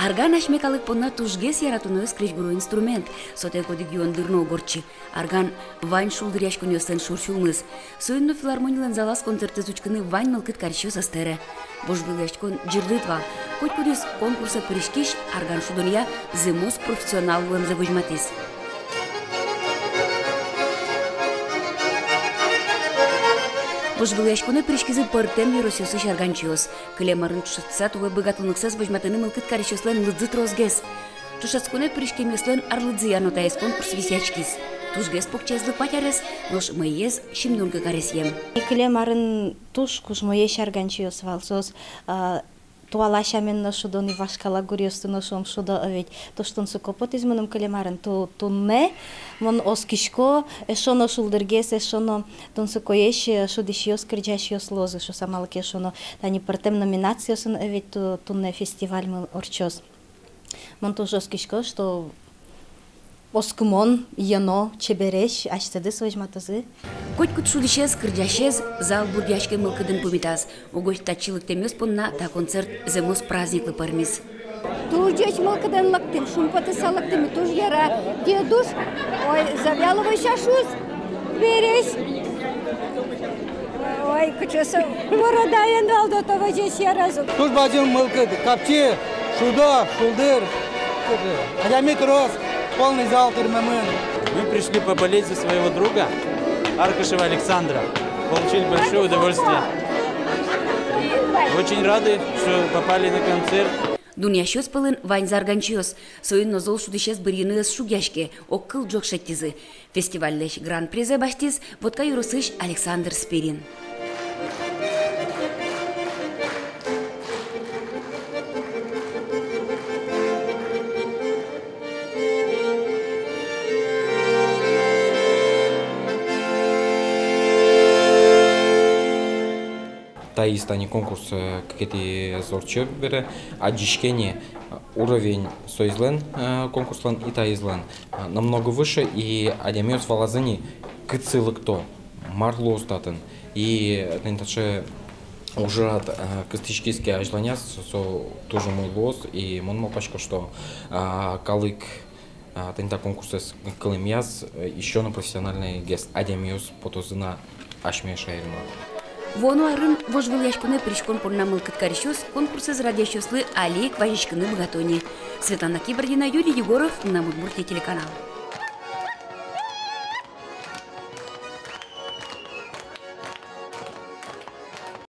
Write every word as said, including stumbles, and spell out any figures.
Арган асьме калык понна тужгес яратоноез крезьгуро инструмент. Сотэк одӥг юон дыр но уг ортчы. Арган — вань шулдыръяськонъёслэн шорсюлмыз. Соин но филармонилэн залаз концертэз учкыны вань мылкыд карисьёс ӧз тэре. Вожвылъяськон ӟырдыт вал. Котькудӥз конкурсэ пыриськись арган шудонъя зэмос профессионал луэмзэ возьматӥз. Вожвылъяськонэ пыриськизы пӧртэм ёросъёсысь арганчиос. Кылем арын ӵошатыса туэ быгатонлыксэс возьматыны мылкыд карисьёслэн лыдзы тросгес. Ӵошатсконэ пыриськемъёслэн арлыдзыя но таиз конкурс висъяськиз. Тужгес покчиезлы куать арес, нош мӧйыез сизьымдон кык аресъем. И кылем арын туж кужмоесь арганчиос вал, соос, а, туала сямен но шудо ни, вашкала гуръёсты но, шуом, шудо, а ведь туж тунсыко потӥз мыным кылем арын. Ту-, туннэ мон оскисько, эшшо но шулдыргес, эшшо но тунсыкоесь, э, шудӥсьёс, кырӟасьёс луозы шуыса, малы ке шуоно, тани пӧртэм номинациосын, э, ведь ту-, туннэ фестивальмы ортчоз. Мон туж оскисько, что оскымон, йӧно, чебересь асьсэдыз возьматозы. Котькуд шудӥсез, кырӟасез зал бурдъяськем мылкыдын пумитаз. Угось татчы лыктэмъёс понна та концерт зэмос праздниклы пӧрмиз. Туж ӟеч мылкыдэн лыктӥм, шумпотыса лыктӥм, туж яра. Дедуш, ой, Завьяловой сяшуз, бересь. Ой, кыӵе со, бородаен вал до того ӟеч яразы. Туж бадӟым мылкыд, капчи, шудо, шулдыр. Адями трос, полный зал тырмемын. Мы пришли поболеть за своего друга Аркашева Александра. Получили большое удовольствие. Очень рады, что попали на концерт. Дунъясьёс пӧлын ваньзы арганчиос. Соин но зол шудӥсез бырйыны ӧз шугъяське, огкыл ӝог шедьтӥзы. Фестивальлэсь гран-призэ басьтӥз Вотка ёросысь Александр Спирин. Таиз тани конкурс, э, кыкетӥез ортче бере, адӟиське ни, э, уровень соизлэн, э, конкурслэн и таизлэн, э, намного выше, и адямиос валазы ни, кытчы лыкто, мар луоз татын. И тани таӵе ужрад, э, кыстӥськиз ке азьланяз, со туж умой луоз, и мон малпасько, что, э, калык, а, тани та конкурсэз кылемъяз, э, ещё но профессиональнойгес адямиос потозы на асьме шаермы. Вуоно арын вожвылъяськонэ пыриськон понна мылкыд карисьёс конкурсэз радъясьёслы али ик вазиськыны быгато ни. Светлана Кибардина, Юрий Егоров, «Мынам Удмуртие» телеканал.